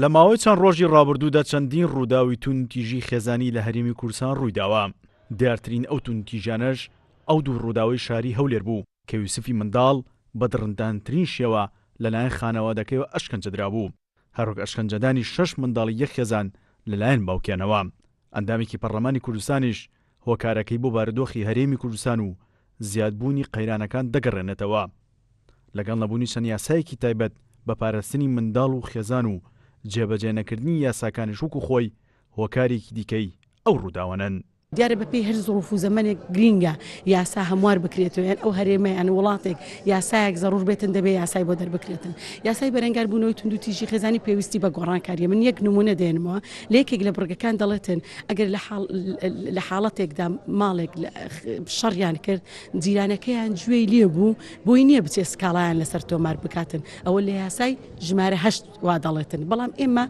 لە ماوەی چەند ڕۆژی ڕابردوودا چەندین ڕووداوی توندوتیژی خێزانی لە هەرێمی کوردستان ڕوویداوە، دیارترین ئەو توندوتیژیانەش ئەو دوو ڕووداوەی شاری هەولێر بوو کە یوسفی منداڵ بە دڕندانترین شێوە لەلایەن خانەوادەکەیەوە ئەشکەنجە درابوو، هەروەک ئەشکەنجەدانی شەش منداڵی یەک خێزان لەلایەن باوکیانەوە. ئەندامێکی پەڕلەمانی کوردستانیش هۆکارەکەی بۆ بارودۆخی هەرێمی کوردستان و زیادبوونی قەیرانەکان دەگەڕێنێتەوە. لەگەڵ نەبوونی چەند یاسایەکی تایبەت بە پاراستنی منداڵ و خێزان و جێبەجێ نەکردنی یاساکانیش وەکو خۆی هۆکارێکی دیکەی ئەو ڕووداوانەن. دیارە بەپێی هەر زڕوف و زەمەنێک گرینگە یاسا هەموار بکرێتەوە یان ئەو هەرێمە یان وڵاتێک یاسایەک زەڕور بێتن دەبێ یاسای بۆ دەربکرێتن. یاسای بەرەنگار بوونەوەی توندوتیژی خێزانی پێویستی بە گۆڕانکاریە. من یەک نموونە دێنمەوە لە یەکێک لە بڕگەکان دەڵێتن ئەگەر لە حاڵ لە حاڵەتێکدا ماڵێک شەڕیان کرد جیرانەکەیان گوێی لێ بوو بۆی نییە بچێت سکاڵایان لەسەر تۆمار بکاتن ئەوە لە یاسای ژمارە هەشت وا دەڵێتن بەڵام ئێمە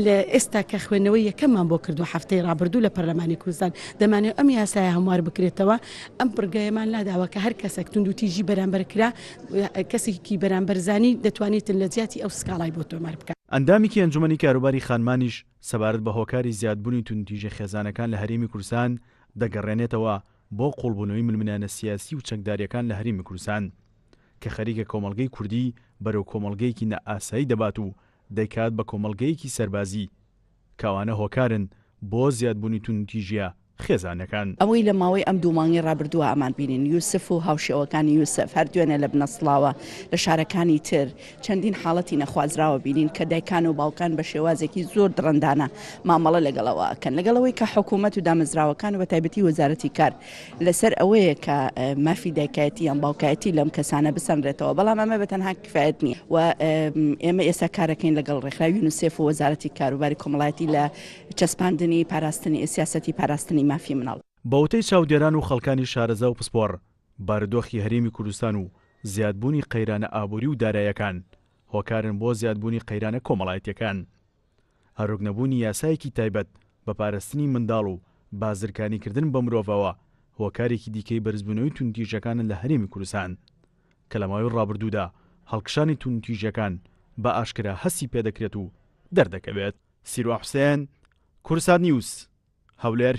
لە ئێستا کە خوێندنەوەی یەکەممان بۆ کردو هەفتەی ڕابردوو لە پەرلەمانی کوردستان دەمانەوێت ئەم یاسایە هەموار بکرێتەوە ئەم بڕگەیەمان لاداوە کە هەر کەسێک توندوتیژی بەرامبەر کرا کەسێکی بەرامبەر زانی دەتوانێتن لە جیاتی ئەو سکاڵای بۆ تۆمار بکات. ئەندامێکی ئەنجومەنی کاروباری خانمانیش سەبارەت بە هۆکاری زیادبوونی توندوتیژی خێزانەکان لە هەرێمی کوردستان دەگەڕێنێتەوە بۆ قوڵبوونەوەی ململانێ سیاسی و چەکدارییەکان لە هەرێمی کوردستان کە خەریکە کۆمەڵگەی کوردی بەرەو کۆمەڵگەیەکی نائاسایی دەبات و دەیکات بە کۆمەڵگەیەکی سەربازی کە ئەوانە هۆکارن بۆ زیادبوونی توندوتیژییە خێزانەکان. ئەوەی لە ماوەی ئەم دوو مانگەی ڕابردووە ئەمان بینین یوسف و هاوشێوەکانی یوسف هەر دوێنێ لە بنەسڵاوە لە شارەکانی تر چەندین حاڵەتی نەخوازراوە بینین کە دایکان و باوکان بە شێوازێکی زۆر دڕندانە مامەڵە لەگەڵ ئەوە ئەکەن لەگەڵ ئەوەی کە حکوومەت و دامەزراوەکان و بە تایبەتی وەزارەتی کار لەسەر ئەوەیە کە مافی دایکایەتی یان باوکایەتی لەم کەسانە بسەنرێتەوە بەڵام ئەمە بە تەنها کفایەت نییە و ئێمە ئێستا کارەکەین لەگەڵ ڕێکخراوی یونیسێف و وەزارەتی کاروباری کۆمەڵایەتی لە چەسپاندنی پاراستنی سیاسەتی پاراستنی مافی مناڵ. بە وتەی چاودێران و خەڵکانی شارەزا و پسپۆڕ، بارودۆخی هەرێمی کوردستان و زیادبوونی قەیرانە ئابووری و دارایەکان هۆکارن بۆ زیادبوونی قەیرانە کۆمەڵایەتیەکان. هەروەک نەبوونی یاسایەکی تایبەت بە پارستنی منداڵ و بازرگانیکردن بە مرۆڤەوە هۆکارێکی دیکەی بەرزبوونەوەی توندوتیژیەکانن لە هەرێمی کوردستان کە لە ماوەی ڕابردوودا هەڵکشانی توندوتیژیەکان بە ئاشکرا هەستی پێدەکرێت و دەردەکەوێت. سیروان حوسێن، کوردسات نیوز، هەولێر.